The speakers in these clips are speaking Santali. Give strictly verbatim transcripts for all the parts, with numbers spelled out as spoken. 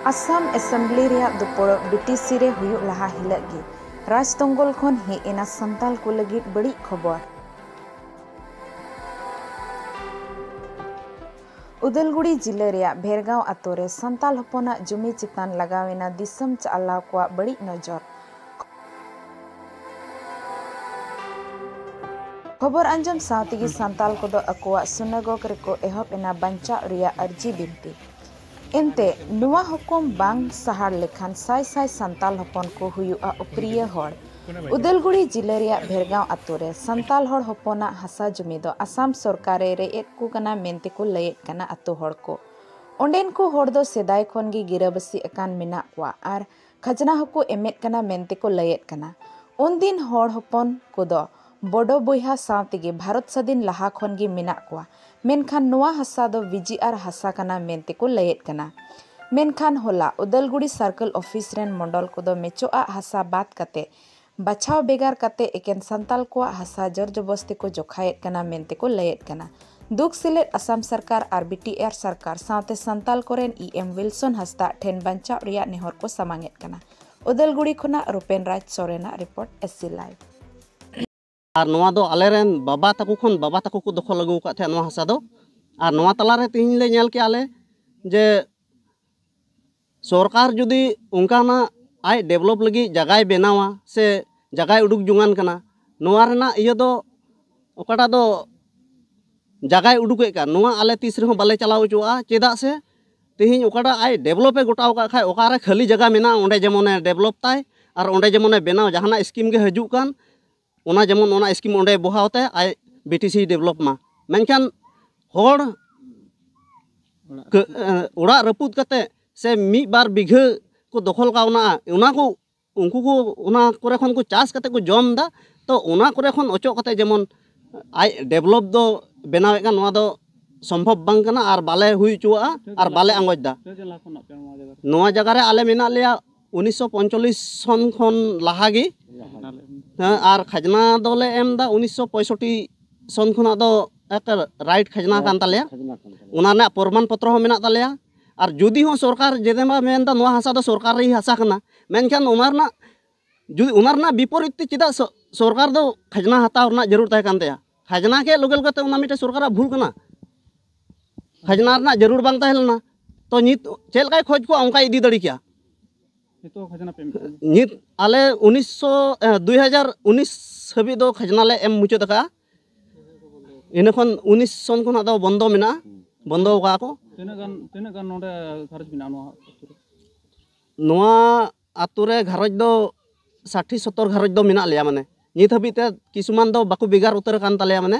ᱟᱥᱟᱢ ᱮᱥᱮᱢᱵᱞᱤ ᱨᱮᱭᱟᱜ ᱫᱩᱯᱲᱩᱵ ᱵᱤᱴᱤᱥᱤ ᱨᱮ ᱦᱩᱭᱩᱜ ᱞᱟᱦᱟ ᱦᱤᱞᱟᱹᱜ ᱜᱮ ᱨᱟᱡᱽ ᱛᱚᱝᱜᱚᱞ ᱠᱷᱚᱱ ᱦᱮᱡ ᱮᱱᱟ ᱥᱟᱱᱛᱟᱞ ᱠᱚ ᱞᱟᱹᱜᱤᱫ ᱵᱟᱹᱲᱤᱡ ᱠᱷᱚᱵᱚᱨ᱾ ᱩᱫᱟᱞᱜᱩᱲᱤ ᱡᱤᱞᱟᱹ ᱨᱮᱭᱟᱜ ᱵᱷᱮᱨᱜᱟᱸᱣ ᱟᱛᱳ ᱨᱮ ᱥᱟᱱᱛᱟᱞ ᱦᱚᱯᱚᱱᱟᱜ ᱡᱩᱢᱤ ᱪᱮᱛᱟᱱ ᱞᱟᱜᱟᱣ ᱮᱱᱟ ᱫᱤᱥᱚᱢ ᱪᱟᱞᱟᱣ ᱠᱚᱣᱟᱜ ᱵᱟᱹᱲᱤᱡ ᱱᱚᱡᱚᱨ᱾ ᱠᱷᱚᱵᱚᱨ ᱟᱸᱡᱚᱢ ᱥᱟᱶ ᱛᱮᱜᱮ ᱥᱟᱱᱛᱟᱞ ᱠᱚᱫᱚ ᱟᱠᱚᱣᱟᱜ ᱥᱩᱱᱟᱜᱚᱜᱽ ᱨᱮᱠᱚ ᱮᱦᱚᱵ ᱮᱱᱟ ᱵᱟᱧᱪᱟᱣ ᱨᱮᱭᱟᱜ ᱟᱨᱡᱤ ᱵᱤᱱᱛᱤ᱾ ᱮᱱᱛᱮ, ᱱᱚᱣᱟ ᱦᱩᱠᱩᱢ ᱵᱟᱝ ᱥᱟᱦᱟᱲ ᱞᱮᱠᱷᱟᱱ ᱥᱟᱭ ᱥᱟᱭ ᱥᱟᱱᱛᱟᱞ ᱦᱚᱯᱚᱱ ᱠᱚ ᱦᱩᱭᱩᱜᱼᱟ ᱩᱯᱨᱤᱭᱟᱹ ᱦᱚᱲ᱾ ᱩᱫᱟᱞᱜᱩᱲᱤ ᱡᱤᱞᱟᱹ ᱨᱮᱭᱟᱜ ᱵᱷᱮᱨᱜᱟᱸᱣ ᱟᱛᱳ ᱨᱮ ᱥᱟᱱᱛᱟᱞ ᱦᱚᱲ ᱦᱚᱯᱚᱱᱟᱜ ᱦᱟᱥᱟ ᱡᱩᱢᱤ ᱫᱚ ᱟᱥᱟᱢ ᱥᱚᱨᱠᱟᱨᱮ ᱨᱮᱡ ᱮᱫ ᱠᱚ ᱠᱟᱱᱟ ᱢᱮᱱᱛᱮ ᱠᱚ ᱞᱟᱹᱭᱮᱫ ᱠᱟᱱᱟ ᱟᱛᱳ ᱦᱚᱲ ᱠᱚ᱾ ᱚᱸᱰᱮᱱ ᱠᱚ ᱦᱚᱲ ᱫᱚ ᱥᱮᱫᱟᱭ ᱠᱷᱚᱱ ᱜᱮ ᱜᱤᱨᱟᱹᱵᱟᱹᱥᱤ ᱟᱠᱟᱱ ᱢᱮᱱᱟᱜ ᱠᱚᱣᱟ ᱟᱨ ᱠᱷᱟᱡᱽᱱᱟ ᱦᱚᱸᱠᱚ ᱮᱢᱮᱫ ᱠᱟᱱᱟ ᱢᱮᱱᱛᱮ ᱠᱚ ᱞᱟᱹᱭᱮᱫ ᱠᱟᱱᱟ᱾ ᱩᱱᱫᱤᱱ ᱦᱚᱲ ᱦᱚᱯᱚᱱ ᱠᱚᱫᱚ ᱵᱚᱰᱚ ᱵᱚᱭᱦᱟ ᱥᱟᱶ ᱛᱮᱜᱮ ᱵᱷᱟᱨᱚᱛ ᱥᱟᱹᱫᱷᱤᱱ ᱞᱟᱦᱟ ᱠᱷᱚᱱ ᱜᱮ ᱢᱮᱱᱟᱜ ᱠᱚᱣᱟ, ᱢᱮᱱᱠᱷᱟᱱ ᱱᱚᱣᱟ ᱦᱟᱥᱟ ᱫᱚ ᱵᱤᱡᱤ ᱟᱨ ᱦᱟᱥᱟ ᱠᱟᱱᱟ ᱢᱮᱱᱛᱮ ᱠᱚ ᱞᱟᱹᱭᱮᱫ ᱠᱟᱱᱟ᱾ ᱢᱮᱱᱠᱷᱟᱱ ᱦᱚᱞᱟ ᱩᱫᱟᱞᱜᱩᱲᱤ ᱥᱟᱨᱠᱮᱞ ᱚᱯᱷᱤᱥ ᱨᱮᱱ ᱢᱚᱰᱚᱞ ᱠᱚᱫᱚ ᱢᱮᱪᱚᱜ ᱟᱜ ᱦᱟᱥᱟ ᱵᱟᱫ ᱠᱟᱛᱮ ᱵᱟᱪᱷᱟᱣ ᱵᱮᱜᱟᱨ ᱠᱟᱛᱮ ᱮᱠᱮᱱ ᱥᱟᱱᱛᱟᱞ ᱠᱚᱣᱟᱜ ᱦᱟᱥᱟ ᱡᱚᱨ ᱡᱚᱵᱚᱥᱛᱤ ᱠᱚ ᱡᱚᱠᱷᱟᱭᱮᱫ ᱠᱟᱱᱟ ᱢᱮᱱᱛᱮ ᱠᱚ ᱞᱟᱹᱭᱮᱫ ᱠᱟᱱᱟ᱾ ᱫᱩᱠ ᱥᱮᱞᱮᱫ ᱟᱥᱟᱢ ᱥᱚᱨᱠᱟᱨ ᱟᱨ ᱵᱤᱴᱤᱟᱨ ᱥᱚᱨᱠᱟᱨ ᱥᱟᱶᱛᱮ ᱥᱟᱱᱛᱟᱞ ᱠᱚᱨᱮᱱ ᱤ ᱮᱢ ᱣᱤᱞᱥᱚᱱ ᱦᱟᱸᱥᱫᱟᱜ ᱴᱷᱮᱱ ᱵᱟᱧᱪᱟᱣ ᱨᱮᱭᱟᱜ ᱱᱮᱦᱚᱨ ᱠᱚ ᱥᱟᱢᱟᱝ ᱮᱫ ᱠᱟᱱᱟ᱾ ᱩᱫᱟᱞᱜᱩᱲᱤ ᱠᱷᱚᱱᱟᱜ ᱨᱩᱯᱮᱱ ᱨᱟᱡᱽ ᱥᱚᱨᱮᱱᱟᱜ ᱨᱤᱯᱳᱨᱴ, ᱮᱥ ᱥᱤ ᱞᱟᱭᱤᱵᱷ᱾ ᱟᱨ ᱱᱚᱣᱟ ᱫᱚ ᱟᱞᱮᱨᱮᱱ ᱵᱟᱵᱟ ᱛᱟᱠᱚ ᱠᱷᱚᱱ ᱵᱟᱵᱟ ᱛᱟᱠᱚ ᱠᱚ ᱫᱚᱠᱷᱚᱞ ᱟᱹᱜᱩ ᱟᱠᱟᱫ ᱛᱟᱦᱮᱸᱫ ᱱᱚᱣᱟ ᱦᱟᱥᱟ ᱫᱚ᱾ ᱟᱨ ᱱᱚᱣᱟ ᱛᱟᱞᱟᱨᱮ ᱛᱮᱦᱮᱧ ᱞᱮ ᱧᱮᱞ ᱠᱮᱜᱼᱟ ᱞᱮ ᱡᱮ ᱥᱚᱨᱠᱟᱨ ᱡᱩᱫᱤ ᱚᱱᱠᱟᱱᱟᱜ ᱟᱡ ᱰᱮᱵᱷᱞᱚᱯ ᱞᱟᱹᱜᱤᱫ ᱡᱟᱭᱜᱟᱭ ᱵᱮᱱᱟᱣᱟ ᱥᱮ ᱡᱟᱭᱜᱟᱭ ᱩᱰᱩᱠ ᱡᱚᱝᱟᱱ ᱠᱟᱱᱟ, ᱱᱚᱣᱟ ᱨᱮᱱᱟᱜ ᱤᱭᱟᱹ ᱫᱚ ᱚᱠᱟᱴᱟᱜ ᱫᱚ ᱡᱟᱭᱜᱟᱭ ᱩᱰᱩᱠᱮᱫ ᱠᱟᱱ, ᱱᱚᱣᱟ ᱟᱞᱮ ᱛᱤᱥ ᱨᱮᱦᱚᱸ ᱵᱟᱞᱮ ᱪᱟᱞᱟᱣ ᱦᱚᱪᱚᱣᱟᱜᱼᱟ᱾ ᱪᱮᱫᱟᱜ ᱥᱮ ᱛᱮᱦᱮᱧ ᱚᱠᱟᱴᱟᱜ ᱟᱡ ᱰᱮᱵᱷᱞᱚᱯ ᱮ ᱜᱚᱴᱟᱣ ᱟᱠᱟᱫ ᱠᱷᱟᱡ, ᱚᱠᱟᱨᱮ ᱠᱷᱟᱹᱞᱤ ᱡᱟᱭᱜᱟ ᱢᱮᱱᱟᱜᱼᱟ, ᱚᱸᱰᱮ ᱡᱮᱢᱚᱱᱮ ᱰᱮᱵᱷᱞᱚᱯ ᱛᱟᱭ ᱟᱨ ᱚᱸᱰᱮ ᱡᱮᱢᱚᱱᱮ ᱵᱮᱱᱟᱣ, ᱡᱟᱦᱟᱱᱟᱜ ᱥᱠᱤᱢ ᱜᱮ ᱦᱤᱡᱩᱜ ᱠᱟᱱ, ᱚᱱᱟ ᱡᱮᱢᱚᱱ ᱚᱱᱟ ᱥᱠᱤᱢ ᱚᱸᱰᱮ ᱵᱚᱦᱟᱣ ᱛᱮ ᱟᱡ ᱵᱤᱴᱤᱥᱤ ᱰᱮᱵᱷᱞᱚᱯ ᱢᱟ᱾ ᱢᱮᱱᱠᱷᱟᱱ ᱦᱚᱲ ᱠᱟᱹ-, ᱮ, ᱚᱲᱟᱜ ᱨᱟᱹᱯᱩᱫ ᱠᱟᱛᱮ ᱥᱮ ᱢᱤᱫ ᱵᱟᱨ ᱵᱤᱜᱷᱟᱹ ᱠᱚ ᱫᱚᱠᱷᱚᱞ ᱠᱟᱣᱱᱟ, ᱚᱱᱟ ᱠᱚ, ᱩᱱᱠᱩ ᱠᱚ ᱚᱱᱟ ᱠᱚᱨᱮ ᱠᱷᱚᱱ ᱠᱚ ᱪᱟᱥ ᱠᱟᱛᱮ ᱠᱚ ᱡᱚᱢ ᱮᱫᱟ᱾ ᱛᱚ ᱚᱱᱟ ᱠᱚᱨᱮ ᱠᱷᱚᱱ ᱚᱪᱚᱜ ᱠᱟᱛᱮ ᱡᱮᱢᱚᱱ ᱟᱡ ᱰᱮᱵᱷᱞᱚᱯ ᱫᱚ ᱵᱮᱱᱟᱣᱮᱫ ᱠᱟᱱ, ᱱᱚᱣᱟ ᱫᱚ ᱥᱚᱢᱵᱷᱚᱵ ᱵᱟᱝ ᱠᱟᱱᱟ ᱟᱨ ᱵᱟᱞᱮ ᱦᱩᱭ ᱦᱚᱪᱚᱣᱟᱜᱼᱟ ᱟᱨ ᱵᱟᱞᱮ ᱟᱸᱜᱚᱪ ᱮᱫᱟ᱾ ᱱᱚᱣᱟ ᱡᱟᱭᱜᱟ ᱨᱮ ᱟᱞᱮ ᱢᱮᱱᱟᱜ ᱞᱮᱭᱟ ᱩᱱᱤᱥᱥᱚ ᱯᱚᱸᱭᱛᱟᱞᱞᱤᱥ ᱥᱚᱱ ᱠᱷᱚᱱ ᱞᱟᱦᱟ ᱜᱮ᱾ ᱦᱮᱸ, ᱟᱨ ᱠᱷᱟᱡᱽᱱᱟ ᱫᱚᱞᱮ ᱮᱢ ᱮᱫᱟ ᱩᱱᱤᱥᱥᱚ ᱯᱚᱸᱭᱥᱚᱴᱴᱤ ᱥᱚᱱ ᱠᱷᱚᱱᱟᱜ ᱫᱚ ᱮᱠ ᱨᱟᱭᱤᱴ ᱠᱷᱟᱡᱽᱱᱟ ᱠᱟᱱ ᱛᱟᱞᱮᱭᱟ᱾ ᱚᱱᱟ ᱨᱮᱱᱟᱜ ᱯᱨᱚᱢᱟᱱ ᱯᱚᱛᱨᱚ ᱦᱚᱸ ᱢᱮᱱᱟᱜ ᱛᱟᱞᱮᱭᱟ᱾ ᱟᱨ ᱡᱩᱫᱤ ᱦᱚᱸ ᱥᱚᱨᱠᱟᱨ ᱡᱮᱫᱮᱢᱟ ᱢᱮᱱᱫᱟ ᱱᱚᱣᱟ ᱦᱟᱥᱟ ᱫᱚ ᱥᱚᱨᱠᱟᱨᱤ ᱦᱟᱥᱟ ᱠᱟᱱᱟ, ᱢᱮᱱᱠᱷᱟᱱ ᱚᱱᱟ ᱨᱮᱱᱟᱜ, ᱡᱩᱫᱤ ᱚᱱᱟ ᱨᱮᱱᱟᱜ ᱵᱤᱯᱚᱨᱤᱛ ᱛᱮ ᱪᱮᱫᱟᱜ ᱥᱚ- ᱥᱚᱨᱠᱟᱨ ᱫᱚ ᱠᱷᱟᱡᱽᱱᱟ ᱦᱟᱛᱟᱣ ᱨᱮᱱᱟᱜ ᱡᱟᱹᱨᱩᱲ ᱛᱟᱦᱮᱸ ᱠᱟᱱ ᱛᱟᱭᱟ? ᱠᱷᱟᱡᱽᱱᱟ ᱠᱮᱫ ᱞᱚᱜᱮ ᱞᱚᱜᱮ ᱛᱮ ᱚᱱᱟ ᱢᱤᱫᱴᱮᱱ ᱥᱚᱨᱠᱟᱨᱟᱜ ᱵᱷᱩᱞ ᱠᱟᱱᱟ᱾ ᱠᱷᱟᱡᱽᱱᱟ ᱨᱮᱱᱟᱜ ᱡᱟᱹᱨᱩᱲ ᱵᱟᱝ ᱛᱟᱦᱮᱸ ᱞᱮᱱᱟ᱾ ᱛᱚ ᱱᱤᱛ ᱪᱮᱫ ᱞᱮᱠᱟᱭ ᱠᱷᱚᱡᱽ ᱠᱚᱣᱟ ᱚᱱᱠᱟᱭ ᱤᱫᱤ ᱫᱟᱲᱮ ᱠᱮᱭᱟ᱾ ᱱᱤᱛᱚᱜ ᱠᱷᱟᱡᱽᱱᱟ ᱯᱮ ᱮᱢ ᱠᱟᱱᱟ? ᱱᱤᱛ ᱟᱞᱮ ᱩᱱᱤᱥᱥᱚ ᱫᱩᱭ ᱦᱟᱡᱟᱨ ᱩᱱᱤᱥ ᱦᱟᱹᱵᱤᱡ ᱫᱚ ᱠᱷᱟᱡᱽᱱᱟ ᱞᱮ ᱮᱢ ᱢᱩᱪᱟᱹᱫ ᱟᱠᱟᱫᱼᱟ᱾ ᱤᱱᱟᱹ ᱠᱷᱚᱱ ᱩᱱᱤᱥ ᱥᱚᱱ ᱠᱷᱚᱱᱟᱜ ᱫᱚ ᱵᱚᱱᱫᱚ ᱢᱮᱱᱟᱜᱼᱟ, ᱵᱚᱱᱫᱚ ᱟᱠᱟᱫᱼᱟ ᱠᱚ᱾ ᱛᱤᱱᱟᱹᱜ ᱜᱟᱱ ᱛᱤᱱᱟᱹᱜ ᱜᱟᱱ ᱱᱚᱰᱮ ᱜᱷᱟᱨᱚᱸᱡᱽ ᱢᱮᱱᱟᱜᱼᱟ ᱱᱚᱣᱟ ᱟᱹᱛᱩ ᱨᱮ? ᱱᱚᱣᱟ ᱟᱹᱛᱩ ᱨᱮ ᱜᱷᱟᱨᱚᱸᱡᱽ ᱫᱚ ᱥᱟᱴᱷᱤ ᱥᱚᱛᱛᱚᱨ ᱜᱷᱟᱨᱚᱸᱡᱽ ᱫᱚ ᱢᱮᱱᱟᱜ ᱞᱮᱭᱟ᱾ ᱢᱟᱱᱮ ᱱᱤᱛ ᱦᱟᱹᱵᱤᱡ ᱛᱮ ᱠᱤᱪᱷᱩᱢᱟᱱ ᱫᱚ ᱵᱟᱠᱚ ᱵᱷᱮᱜᱟᱨ ᱩᱛᱟᱹᱨ ᱟᱠᱟᱱ ᱛᱟᱞᱮᱭᱟ, ᱢᱟᱱᱮ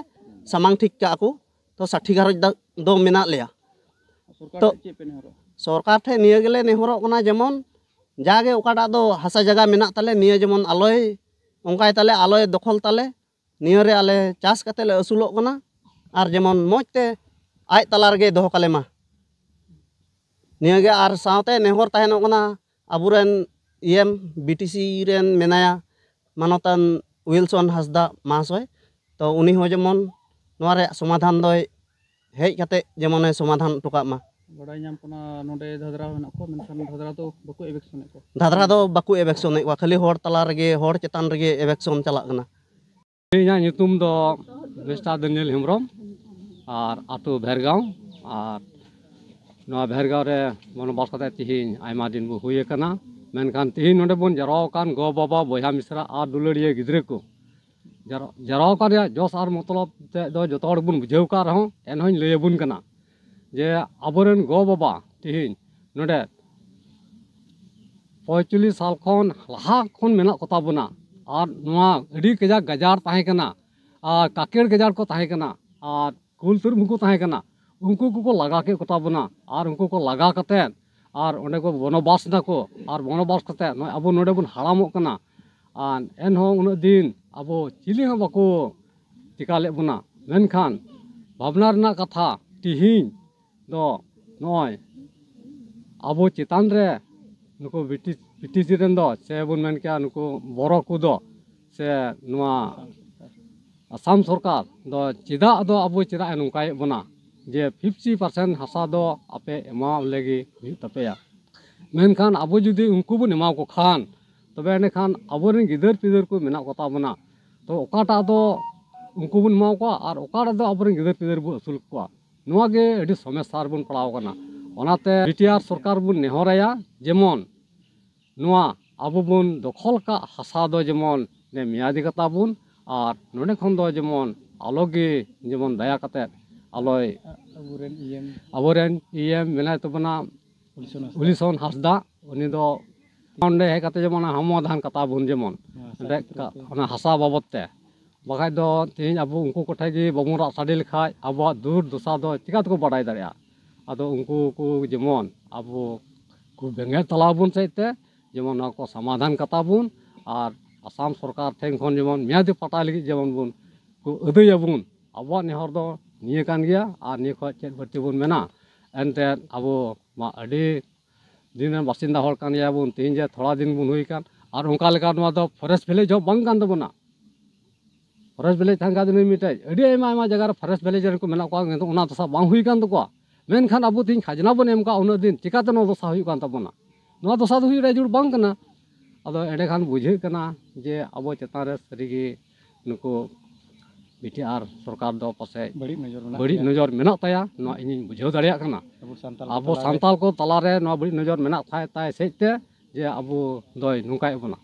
ᱥᱟᱢᱟᱝ ᱴᱷᱤᱠ ᱠᱟᱜᱼᱟ ᱠᱚ᱾ ᱛᱚ ᱥᱟᱴᱷᱤ ᱜᱷᱟᱨᱚᱸᱡᱽ ᱫᱚ, ᱫᱚ ᱢᱮᱱᱟᱜ ᱞᱮᱭᱟ᱾ ᱥᱚᱨᱠᱟᱨ ᱛᱚ- ᱴᱷᱮᱱ ᱪᱮᱫ ᱯᱮ ᱱᱮᱦᱚᱨᱚᱜᱼᱟ? ᱥᱚᱨᱠᱟᱨ ᱴᱷᱮᱱ ᱱᱤᱭᱟᱹ ᱜᱮᱞᱮ ᱱᱮᱦᱚᱨᱚᱜ ᱠᱟᱱᱟ, ᱡᱮᱢᱚᱱ ᱡᱟᱜᱮ ᱚᱠᱟᱴᱟᱜ ᱫᱚ ᱦᱟᱥᱟ ᱡᱟᱭᱜᱟ ᱢᱮᱱᱟᱜ ᱛᱟᱞᱮ, ᱱᱤᱭᱟᱹ ᱡᱮᱢᱚᱱ ᱟᱞᱚᱭ ᱚᱱᱠᱟᱭ ᱛᱟᱞᱮ, ᱟᱞᱚᱭ ᱫᱚᱠᱷᱚᱞ ᱛᱟᱞᱮ᱾ ᱱᱤᱭᱟᱹ ᱨᱮ ᱟᱞᱮ ᱪᱟᱥ ᱠᱟᱛᱮ ᱞᱮ ᱟᱹᱥᱩᱞᱚᱜ ᱠᱟᱱᱟ, ᱟᱨ ᱡᱮᱢᱚᱱ ᱢᱚᱡᱽ ᱛᱮ ᱟᱡ ᱛᱟᱞᱟ ᱨᱮᱜᱮ ᱫᱚᱦᱚ ᱠᱟᱞᱮ ᱢᱟ᱾ ᱱᱤᱭᱟᱹᱜᱮ ᱟᱨ ᱥᱟᱶᱛᱮ ᱱᱮᱦᱚᱨ ᱛᱟᱦᱮᱱᱚᱜ ᱠᱟᱱᱟ, ᱟᱵᱚᱨᱮᱱ ᱤᱭᱮᱢ ᱵᱤᱴᱤᱥᱤ ᱨᱮᱱ ᱢᱮᱱᱟᱭᱟ ᱢᱟᱱᱚᱛᱟᱱ ᱩᱭᱤᱞᱥᱚᱱ ᱦᱟᱸᱥᱫᱟ ᱢᱟᱦᱟᱥᱚᱭ, ᱛᱚ ᱩᱱᱤ ᱦᱚᱸ ᱡᱮᱢᱚᱱ ᱱᱚᱣᱟ ᱨᱮᱭᱟᱜ ᱥᱚᱢᱟᱫᱷᱟᱱ ᱫᱚᱭ ᱦᱮᱡ ᱠᱟᱛᱮ ᱡᱮᱢᱚᱱᱮ ᱥᱚᱢᱟᱫᱷᱟᱱ ᱦᱚᱴᱚ ᱠᱟᱜ ᱢᱟ᱾ ᱵᱟᱰᱟᱭ ᱧᱟᱢ ᱠᱟᱱᱟ ᱱᱚᱰᱮ ᱫᱷᱟᱫᱨᱟ ᱢᱮᱱᱟᱜ ᱠᱚᱣᱟ, ᱢᱮᱱᱠᱷᱟᱱ ᱫᱷᱟᱫᱨᱟ ᱫᱚ ᱵᱟᱠᱚ ᱮᱵᱷᱮᱠᱥᱚᱱᱮᱫ ᱠᱚᱣᱟ᱾ ᱫᱷᱟᱫᱨᱟ ᱫᱚ ᱵᱟᱠᱚ ᱮᱵᱷᱮᱠᱥᱚᱱᱮᱫ ᱠᱚᱣᱟ, ᱠᱷᱟᱹᱞᱤ ᱦᱚᱲ ᱛᱟᱞᱟ ᱨᱮᱜᱮ, ᱦᱚᱲ ᱪᱮᱛᱟᱱ ᱨᱮᱜᱮ ᱮᱵᱷᱮᱠᱥᱚᱱ ᱪᱟᱞᱟᱜ ᱠᱟᱱᱟ᱾ ᱤᱧᱟᱹᱜ ᱧᱩᱛᱩᱢ ᱫᱚ ᱢᱤᱥᱴᱟᱨ ᱫᱟᱱᱤᱭᱮᱞ ᱦᱮᱢᱵᱨᱚᱢ ᱟᱨ ᱟᱹᱛᱩ ᱵᱷᱮᱨᱜᱟᱸᱣ᱾ ᱟᱨ ᱱᱚᱣᱟ ᱵᱷᱮᱨᱜᱟᱸᱣ ᱨᱮ ᱵᱚᱱᱚᱵᱟᱥ ᱠᱟᱛᱮ ᱛᱤᱦᱤᱧ ᱟᱭᱢᱟ ᱫᱤᱱ ᱵᱚ ᱦᱩᱭ ᱟᱠᱟᱱᱟ, ᱢᱮᱱᱠᱷᱟᱱ ᱛᱤᱦᱤᱧ ᱱᱚᱰᱮ ᱵᱚᱱ ᱡᱟᱨᱣᱟ ᱟᱠᱟᱱ ᱜᱚ ᱵᱟᱵᱟ ᱵᱚᱭᱦᱟ ᱢᱤᱥᱨᱟ ᱟᱨ ᱫᱩᱞᱟᱹᱲᱤᱭᱟᱹ ᱜᱤᱫᱽᱨᱟᱹ ᱠᱚ ᱡᱟᱨ- ᱡᱟᱨᱣᱟ ᱟᱠᱟᱱ ᱨᱮᱭᱟᱜ ᱡᱚᱥ ᱟᱨ ᱢᱚᱛᱞᱚᱵ ᱛᱮᱫ ᱫᱚ ᱡᱚᱛᱚ ᱦᱚᱲ ᱵᱚᱱ ᱵᱩᱡᱷᱟᱹᱣ ᱟᱠᱟᱫ ᱨᱮᱦᱚᱸ ᱮᱱᱦᱚᱸᱧ ᱞᱟᱹᱭ ᱟᱵᱚᱱ ᱠᱟᱱᱟ ᱡᱮ ᱟᱵᱚᱨᱮᱱ ᱜᱚ ᱵᱟᱵᱟ ᱛᱤᱦᱤᱧ ᱱᱚᱰᱮ ᱯᱚᱸᱭᱛᱟᱞᱞᱤᱥ ᱥᱟᱞ ᱠᱷᱚᱱ ᱞᱟᱦᱟ ᱠᱷᱚᱱ ᱢᱮᱱᱟᱜ ᱠᱚᱛᱟ ᱵᱚᱱᱟ᱾ ᱟᱨ ᱱᱚᱣᱟ ᱟᱹᱰᱤ ᱠᱟᱡᱟᱠ ᱜᱟᱡᱟᱲ ᱛᱟᱦᱮᱸ ᱠᱟᱱᱟ, ᱟᱨ ᱠᱟᱠᱮᱲ ᱜᱟᱡᱟᱲ ᱠᱚ ᱛᱟᱦᱮᱸ ᱠᱟᱱᱟ, ᱟᱨ ᱠᱩᱞ ᱛᱟᱹᱨᱩᱵ ᱦᱚᱸᱠᱚ ᱛᱟᱦᱮᱸ ᱠᱟᱱᱟ᱾ ᱩᱱᱠᱩ ᱠᱚᱠᱚ ᱞᱟᱜᱟ ᱠᱮᱫ ᱠᱚᱛᱟ ᱵᱚᱱᱟ, ᱟᱨ ᱩᱱᱠᱩ ᱠᱚ ᱞᱟᱜᱟ ᱠᱟᱛᱮᱫ ᱟᱨ ᱚᱸᱰᱮ ᱠᱚ ᱵᱚᱱᱚᱵᱟᱥ ᱮᱱᱟᱠᱚ, ᱟᱨ ᱵᱚᱱᱚᱵᱟᱥ ᱠᱟᱛᱮᱫ ᱱᱚᱜᱼᱚᱭ ᱟᱵᱚ ᱱᱚᱰᱮ ᱵᱚᱱ ᱦᱟᱲᱟᱢᱚᱜ ᱠᱟᱱᱟ᱾ ᱟᱨ ᱮᱱᱦᱚᱸ ᱩᱱᱟᱹᱜ ᱫᱤᱱ ᱟᱵᱚ ᱪᱤᱞᱤ ᱦᱚᱸ ᱵᱟᱠᱚ ᱪᱤᱠᱟ ᱞᱮᱫ ᱵᱚᱱᱟ᱾ ᱢᱮᱱᱠᱷᱟᱱ ᱵᱷᱟᱵᱽᱱᱟ ᱨᱮᱱᱟᱜ ᱠᱟᱛᱷᱟ, ᱛᱤᱦᱤᱧ ᱫᱚ ᱱᱚᱜᱼᱚᱭ ᱟᱵᱚ ᱪᱮᱛᱟᱱ ᱨᱮ ᱱᱩᱠᱩ ᱵᱨᱤᱴᱤᱥ ᱵᱨᱤᱴᱤᱥ ᱨᱮᱱ ᱫᱚ, ᱥᱮ ᱵᱚᱱ ᱢᱮᱱ ᱠᱮᱭᱟ ᱱᱩᱠᱩ ᱵᱚᱨᱚ ᱠᱚᱫᱚ, ᱥᱮ ᱱᱚᱣᱟ ᱟᱥᱟᱢ ᱥᱚᱨᱠᱟᱨ ᱫᱚ ᱪᱮᱫᱟᱜ ᱫᱚ ᱟᱵᱚ ᱪᱮᱫᱟᱜ ᱮ ᱱᱚᱝᱠᱟᱭᱮᱫ ᱵᱚᱱᱟ? ᱡᱮ ᱯᱷᱤᱯᱴᱤ ᱯᱟᱨᱥᱮᱱᱴ ᱦᱟᱥᱟ ᱫᱚ ᱟᱯᱮ ᱮᱢᱟᱣ ᱞᱮᱜᱮ ᱦᱩᱭᱩᱜ ᱛᱟᱯᱮᱭᱟ᱾ ᱢᱮᱱᱠᱷᱟᱱ ᱟᱵᱚ ᱡᱩᱫᱤ ᱩᱱᱠᱩ ᱵᱚᱱ ᱮᱢᱟ ᱠᱚ ᱠᱷᱟᱱ, ᱛᱚᱵᱮ ᱮᱸᱰᱮᱠᱷᱟᱱ ᱟᱵᱚᱨᱮᱱ ᱜᱤᱫᱟᱹᱨ ᱯᱤᱫᱟᱹᱨ ᱠᱚ ᱢᱮᱱᱟᱜ ᱠᱚᱛᱟ ᱵᱚᱱᱟ, ᱛᱚ ᱚᱠᱟᱴᱟᱜ ᱫᱚ ᱩᱱᱠᱩ ᱵᱚᱱ ᱮᱢᱟ ᱠᱚᱣᱟ ᱟᱨ ᱚᱠᱟᱴᱟᱜ ᱫᱚ ᱟᱵᱚᱨᱮᱱ ᱜᱤᱫᱟᱹᱨ ᱯᱤᱫᱟᱹᱨ ᱵᱚᱱ ᱟᱹᱥᱩᱞ ᱠᱚᱣᱟ? ᱱᱚᱣᱟ ᱜᱮ ᱟᱹᱰᱤ ᱥᱚᱢᱚᱥᱥᱟ ᱨᱮᱵᱚᱱ ᱯᱟᱲᱟᱣ ᱠᱟᱱᱟ᱾ ᱚᱱᱟᱛᱮ ᱵᱤᱴᱤᱟᱨ ᱥᱚᱨᱠᱟᱨ ᱵᱚᱱ ᱱᱮᱦᱚᱨᱟᱭᱟ, ᱡᱮᱢᱚᱱ ᱱᱚᱣᱟ ᱟᱵᱚ ᱵᱚᱱ ᱫᱚᱠᱷᱚᱞ ᱠᱟᱜ ᱦᱟᱥᱟ ᱫᱚ ᱡᱮᱢᱚᱱ ᱱᱮ ᱢᱮᱭᱟᱫᱤ ᱠᱟᱛᱟ ᱵᱚᱱ, ᱟᱨ ᱱᱚᱰᱮ ᱠᱷᱚᱱ ᱫᱚ ᱡᱮᱢᱚᱱ ᱟᱞᱚᱜᱮ, ᱡᱮᱢᱚᱱ ᱫᱟᱭᱟ ᱠᱟᱛᱮ ᱟᱞᱚᱭ, ᱟᱵᱚᱨᱮᱱ ᱤᱭᱮᱢ ᱟᱵᱚᱨᱮᱱ ᱤᱭᱮᱢ ᱢᱮᱱᱟᱭ ᱛᱟᱵᱚᱱᱟ, ᱩᱞᱤᱥᱚᱱ ᱦᱟᱸᱥᱫᱟ᱾ ᱩᱞᱤᱥᱚᱱ ᱦᱟᱸᱥᱫᱟ, ᱩᱱᱤ ᱫᱚ ᱚᱸᱰᱮ ᱦᱮᱡ ᱠᱟᱛᱮ ᱡᱮᱢᱚᱱ ᱚᱱᱟ ᱥᱚᱢᱟᱫᱷᱟᱱ ᱠᱟᱛᱟ ᱵᱚᱱ, ᱡᱮᱢᱚᱱ ᱦᱮᱸ, ᱚᱸᱰᱮ ᱥᱟᱱᱛᱤ ᱠᱟ-, ᱛᱮ᱾ ᱚᱱᱟ ᱦᱟᱥᱟ ᱵᱟᱵᱚᱫ ᱛᱮ᱾ ᱵᱟᱠᱷᱟᱡ ᱫᱚ ᱛᱮᱦᱮᱧ ᱟᱵᱚ ᱩᱱᱠᱩ ᱠᱚᱴᱷᱮᱱ ᱜᱮ ᱵᱟᱵᱚᱱ ᱨᱟᱜ ᱥᱟᱰᱮ ᱞᱮᱠᱷᱟᱡ ᱟᱵᱚᱣᱟᱜ ᱫᱩᱨ ᱫᱚᱥᱟ ᱫᱚ ᱪᱤᱠᱟ ᱛᱮᱠᱚ ᱵᱟᱰᱟᱭ ᱫᱟᱲᱮᱭᱟᱜᱼᱟ? ᱟᱫᱚ ᱩᱱᱠᱩ ᱠᱚ ᱡᱮᱢᱚᱱ ᱟᱵᱚ ᱠᱚ ᱵᱮᱸᱜᱮᱫ ᱛᱟᱞᱟ ᱵᱚᱱ ᱥᱮᱫ ᱛᱮ ᱡᱮᱢᱚᱱ ᱱᱚᱣᱟ ᱠᱚ ᱥᱚᱢᱟᱫᱷᱟᱱ ᱠᱟᱛᱟ ᱵᱚᱱ, ᱟᱨ ᱟᱥᱟᱢ ᱥᱚᱨᱠᱟᱨ ᱴᱷᱮᱱ ᱠᱷᱚᱱ ᱡᱮᱢᱚᱱ ᱢᱮᱭᱟᱫᱤ ᱯᱟᱴᱟ ᱞᱟᱹᱜᱤᱫ ᱡᱮᱢᱚᱱ ᱵᱚᱱ ᱠᱚ ᱟᱹᱫᱟᱹᱭᱟᱵᱚᱱ᱾ ᱟᱵᱚᱣᱟᱜ ᱱᱮᱦᱚᱨ ᱫᱚ ᱱᱤᱭᱟᱹ ᱠᱟᱱ ᱜᱮᱭᱟ, ᱟᱨ ᱱᱤᱭᱟᱹ ᱠᱷᱚᱱ ᱪᱮᱫ ᱵᱟᱹᱲᱛᱤ ᱵᱚᱱ ᱢᱮᱱᱟ? ᱮᱱᱛᱮᱫ ᱟᱵᱚ ᱢᱟ ᱟᱹᱰᱤ ᱫᱤᱱ ᱨᱮᱱ ᱵᱟᱥᱤᱱᱫᱟ ᱦᱚᱲ ᱠᱟᱱ ᱜᱮᱭᱟᱵᱚᱱ, ᱛᱮᱦᱮᱧ ᱡᱮ ᱛᱷᱚᱲᱟ ᱫᱤᱱ ᱵᱚᱱ ᱦᱩᱭ ᱟᱠᱟᱱ, ᱟᱨ ᱚᱱᱠᱟ ᱞᱮᱠᱟ ᱱᱚᱣᱟ ᱫᱚ ᱯᱷᱚᱨᱮᱥᱴ ᱵᱷᱤᱞᱮᱡᱽ ᱦᱚᱸ ᱵᱟᱝ ᱠᱟᱱ ᱛᱟᱵᱚᱱᱟ᱾ ᱯᱷᱚᱨᱮᱥᱴ ᱵᱷᱤᱞᱮᱡᱽ ᱛᱟᱦᱮᱸ ᱠᱟᱱ ᱛᱟᱵᱚᱱᱟ ᱢᱤᱫᱴᱮᱡ, ᱟᱹᱰᱤ ᱟᱭᱢᱟ ᱟᱭᱢᱟ ᱡᱟᱭᱜᱟ ᱨᱮ ᱯᱷᱚᱨᱮᱥᱴ ᱵᱷᱤᱞᱮᱡᱽ ᱨᱮᱱ ᱠᱚ ᱢᱮᱱᱟᱜ ᱠᱚᱣᱟ, ᱠᱤᱱᱛᱩ ᱚᱱᱟ ᱫᱚᱥᱟ ᱵᱟᱝ ᱦᱩᱭ ᱠᱟᱱ ᱛᱟᱠᱚᱣᱟ᱾ ᱢᱮᱱᱠᱷᱟᱱ ᱟᱵᱚ ᱛᱮᱦᱮᱧ ᱠᱷᱟᱡᱽᱱᱟ ᱵᱚᱱ ᱮᱢ ᱠᱟᱜ, ᱩᱱᱟᱹᱜ ᱫᱤᱱ ᱪᱤᱠᱟᱛᱮ ᱱᱚᱣᱟ ᱫᱚᱥᱟ ᱦᱩᱭᱩᱜ ᱠᱟᱱ ᱛᱟᱵᱚᱱᱟ? ᱱᱚᱣᱟ ᱫᱚᱥᱟ ᱫᱚ ᱦᱩᱭᱩᱜ ᱨᱮᱭᱟᱜ ᱡᱟᱹᱨᱩᱲ ᱵᱟᱝ ᱠᱟᱱᱟ᱾ ᱟᱫᱚ ᱮᱸᱰᱮᱠᱷᱟᱱ ᱵᱩᱡᱷᱟᱹᱜ ᱠᱟᱱᱟ ᱡᱮ ᱟᱵᱚ ᱪᱮᱛᱟᱱ ᱨᱮ ᱥᱟᱹᱨᱤᱜᱮ ᱱᱩᱠᱩ ᱵᱤᱴᱤᱟᱨ ᱥᱚᱨᱠᱟᱨ ᱫᱚ ᱯᱟᱥᱮᱡ ᱵᱟᱹᱲᱤᱡ ᱱᱚᱡᱚᱨ ᱢᱮᱱᱟᱜ ᱵᱟᱹᱲᱤᱡ ᱛᱟᱭᱟ᱾ ᱱᱚᱡᱚᱨ ᱢᱮᱱᱟᱜ ᱛᱟᱭᱟ, ᱱᱚᱣᱟ ᱤᱧᱤᱧ ᱵᱩᱡᱷᱟᱹᱣ ᱫᱟᱲᱮᱭᱟᱜ ᱠᱟᱱᱟ᱾ ᱟᱵᱚ ᱥᱟᱱᱛᱟᱲ ᱠᱚ ᱟᱵᱚ ᱛᱟᱞᱟᱨᱮ ᱥᱟᱱᱛᱟᱲ ᱠᱚ ᱛᱟᱞᱟᱨᱮ ᱱᱚᱣᱟ ᱵᱟᱹᱲᱤᱡ ᱱᱚᱡᱚᱨ ᱢᱮᱱᱟᱜ ᱛᱟᱭ, ᱛᱟᱭ ᱥᱮᱡ ᱛᱮ ᱡᱮ ᱟᱵᱚ ᱫᱚᱭ ᱱᱚᱝᱠᱟᱭᱮᱫ ᱵᱚᱱᱟ᱾